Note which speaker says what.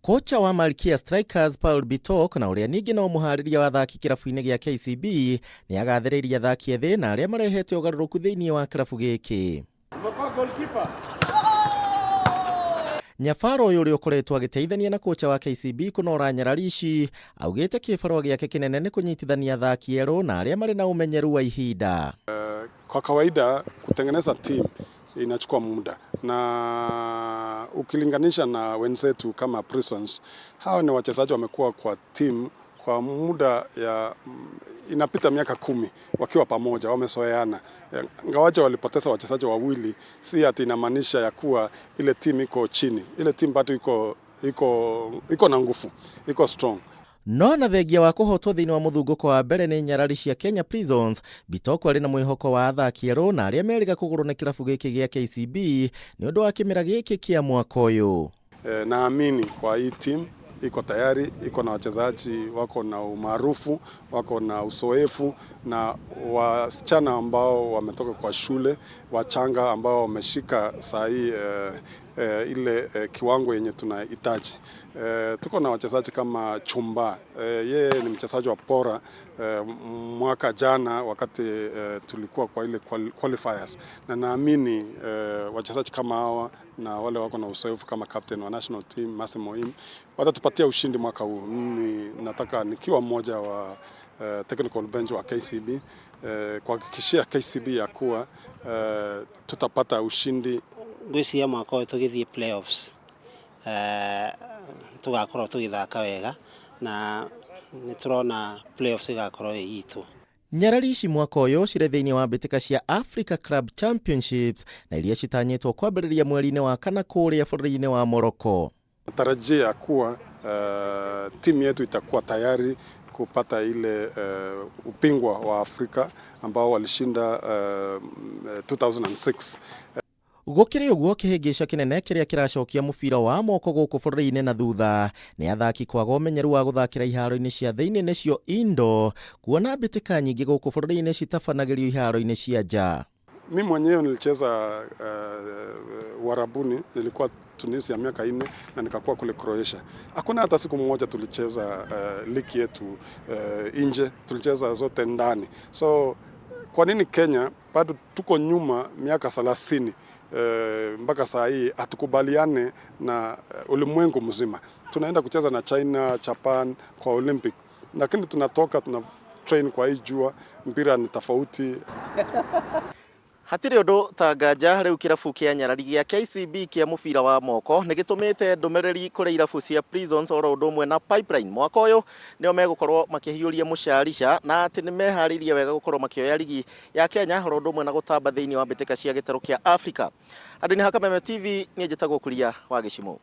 Speaker 1: Kocha wa Malkia Strikers Paul Bitok na ũrĩa ningĩ no mũharĩria wa athaki kĩrabu-inĩ gĩa KCB nĩ agathĩrĩirie athaki ethĩ na arĩa marehete ũgarũrũku thĩinĩ wa kĩrabu gĩkĩ. Nyabaro ũyũ ũrĩa ũkoretwo agĩteithania na kocha wa KCB kũnora nyarari ici augĩte kĩbarũa gĩake kĩnene nĩ kũnyitithania athaki erũ na arĩa marĩ na ũmenyeru wa ihinda.
Speaker 2: Kwa kawaida kutengeneza team inachukua muda, na ukilinganisha na wenzetu kama Prisons, hawa ni wachezaji wamekuwa kwa team kwa muda ya inapita miaka 10 wakiwa pamoja, wamezoeana. Ingawaje walipoteza wachezaji wawili, si ati inamaanisha ya kuwa ile team iko chini. Ile team bado iko na nguvu, iko strong.
Speaker 1: No na thengia wa kũhotwo thĩinĩ wa mũthungũko wa mbere nĩ nyarari cia Kenya Prisons, Bitoko arĩ na mwĩhoko wa athaki erũ na arĩa merĩga kũgũrwo nĩ kĩrabu gĩkĩ gĩa KCB nĩ ũndũ wa kĩmera gĩkĩ kĩa mwaka ũyũ.
Speaker 2: Naamini kwa hii team iko tayari, iko na wachezaji wako na umaarufu, wako na uzoefu na wasichana ambao wametoka kwa shule, wachanga ambao wameshika saa hii ile kiwango yenye tunahitaji. Tuko na wachezaji kama Chumba, yeye ni mchezaji wa bora mwaka jana wakati tulikuwa kwa ile qualifiers, na naamini wachezaji kama hawa na wale wako na uzoefu kama captain wa national team Mercy Moim watatupatia ushindi mwaka huu. Mimi nataka nikiwa mmoja wa technical bench wa KCB kuhakikishia KCB ya kuwa tutapata ushindi.
Speaker 3: Ngwĩciria mwaka ũyũ tũgĩthiĩ playoffs tũgakorwo tũgĩthaka wega na nĩ tũrona playoffs ĩgakorwo ĩ itũ.
Speaker 1: Nyarari ici mwaka ũyũ cirĩ thĩinĩ wa mbĩtĩka cia Africa Club Championships na iria citanyĩtwo kwambĩrĩria mweri-inĩ wa kana kũrĩa bũrũri-inĩ wa Morocco.
Speaker 2: Natarajia kuwa timu yetu itakuwa tayari kupata ile ubingwa wa Afrika ambao walishinda 2006.
Speaker 1: Gũkĩrĩ ũguo, kĩhĩngĩca kĩnene kĩrĩa kĩracokia mũbira wa moko gũkũ bũrũri-inĩ na thutha nĩ athaki kwaga ũmenyeru wa gũthakĩra iharo-inĩ cia thĩinĩ nĩcio indoor, kuona mbĩtĩka nyingĩ gũkũ bũrũri-inĩ citabanagĩrio iharo-inĩ cia nja.
Speaker 2: Mi mwenyewe nilicheza Uarabuni, nilikuwa Tunisia miaka 4 na nikakuwa kule Croatia. Hakuna hata siku moja tulicheza ligi yetu nje, tulicheza zote ndani. So kwa nini Kenya bado tuko nyuma miaka 30 mpaka saa hii hatukubaliane na ulimwengu mzima? Tunaenda kucheza na China, Japan kwa Olympic, lakini tunatoka tuna train kwa hii jua, mpira ni tofauti.
Speaker 1: Hatirĩ ũndũ ta nganja rĩu kĩrabu kĩa nyarari gĩa KCB kĩa mũbira wa moko nĩ gĩtũmĩte ndũmĩrĩri kũrĩ irabu cia Prisons oro ũndũ ũmwe na Pipeline. Mwaka ũyũ nĩo megũkorwo makĩhiũria mũcarica na atĩ nĩ meharĩirie wega gũkorwo makĩoya rigi ya Kenya oro ũndũ ũmwe na gũtamba thĩinĩ wa mbĩtĩka cia gĩtarũ kĩa Afrika. Andũ-inĩ ha Kameme TV, niĩ njĩtagwo Kuria wa Gĩcimũ.